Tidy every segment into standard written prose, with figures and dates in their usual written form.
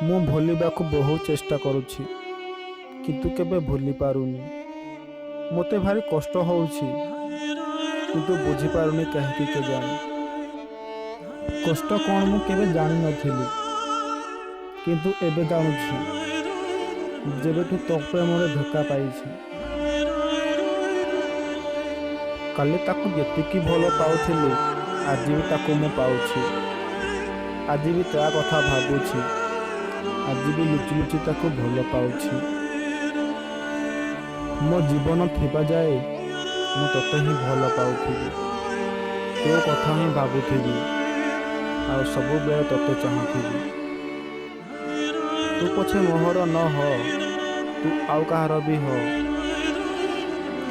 ମୁଁ ଭୁଲିବାକୁ ବହୁତ ଚେଷ୍ଟା କରୁଛି, କିନ୍ତୁ କେବେ ଭୁଲି ପାରୁନି। ମୋତେ ଭାରି କଷ୍ଟ ହେଉଛି, କିନ୍ତୁ ବୁଝିପାରୁନି କାହିଁକି କେଜାଣି। କଷ୍ଟ କ'ଣ ମୁଁ କେବେ ଜାଣିନଥିଲି, କିନ୍ତୁ ଏବେ ଜାଣୁଛି, ଯେବେଠୁ ତୋ ପ୍ରେମରେ ଧୋକା ପାଇଛି। କାଲି ତାକୁ ଯେତିକି ଭଲ ପାଉଥିଲି, ଆଜି ବି ତାକୁ ମୁଁ ପାଉଛି। ଆଜି ବି ତା କଥା ଭାବୁଛି, ଆଜି ବି ଲୁଚି ଲୁଚି ତାକୁ ଭଲ ପାଉଛି। ମୋ ଜୀବନ ଥିବା ଯାଏ ମୁଁ ତୋତେ ହିଁ ଭଲ ପାଉଥିବି, ତୋ କଥା ହିଁ ଭାବୁଥିବି, ଆଉ ସବୁବେଳେ ତୋତେ ଚାହୁଁଥିବି। ତୁ ପଛେ ମୋହର ନ ହ, ତୁ ଆଉ କାହାର ବି ହ,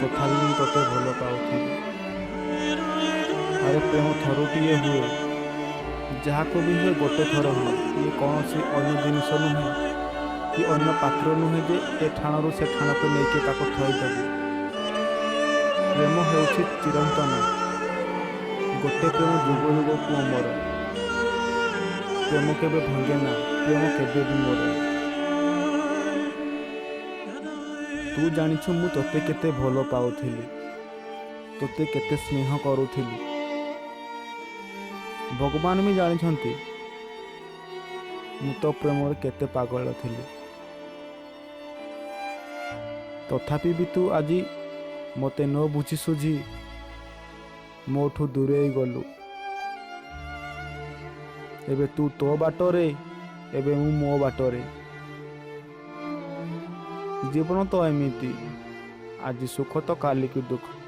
ତଥାପି ମୁଁ ତୋତେ ଭଲ ପାଉଥିବି। ଆରେ ପ୍ରେମ ଥରୁଟିଏ ହୁଏ, ଯାହାକୁ ବି ହୁଏ ଗୋଟେ ଥର ହୁଏ। ଇଏ କୌଣସି ଅନ୍ୟ ଜିନିଷ ନୁହେଁ କି ଅନ୍ୟ ପାତ୍ର ନୁହେଁ ଯେ ଏ ଠାଣରୁ ସେ ଠାଣକୁ ନେଇକି ତାକୁ ଥୋଇଦେବୁ। ପ୍ରେମ ହେଉଛି ଚିରନ୍ତନ। ଗୋଟେ ପ୍ରେମ ଯୁଗ ଯୁଗକୁ ଅମର। ପ୍ରେମ କେବେ ଭାଙ୍ଗେ ନା, ପ୍ରେମ କେବେ ବି ମରେ। ତୁ ଜାଣିଛୁ ମୁଁ ତୋତେ କେତେ ଭଲ ପାଉଥିଲି, ତୋତେ କେତେ ସ୍ନେହ କରୁଥିଲି। ଭଗବାନ ବି ଜାଣିଛନ୍ତି ମୁଁ ତୋ ପ୍ରେମରେ କେତେ ପାଗଳ ଥିଲି। ତଥାପି ବି ତୁ ଆଜି ମୋତେ ନ ବୁଝି ସୁଝି ମୋଠୁ ଦୂରେଇ ଗଲୁ। ଏବେ ତୁ ତୋ ବାଟରେ, ଏବେ ମୁଁ ମୋ ବାଟରେ। ଜୀବନ ତ ଏମିତି, ଆଜି ସୁଖ ତ କାଲିକୁ ଦୁଃଖ।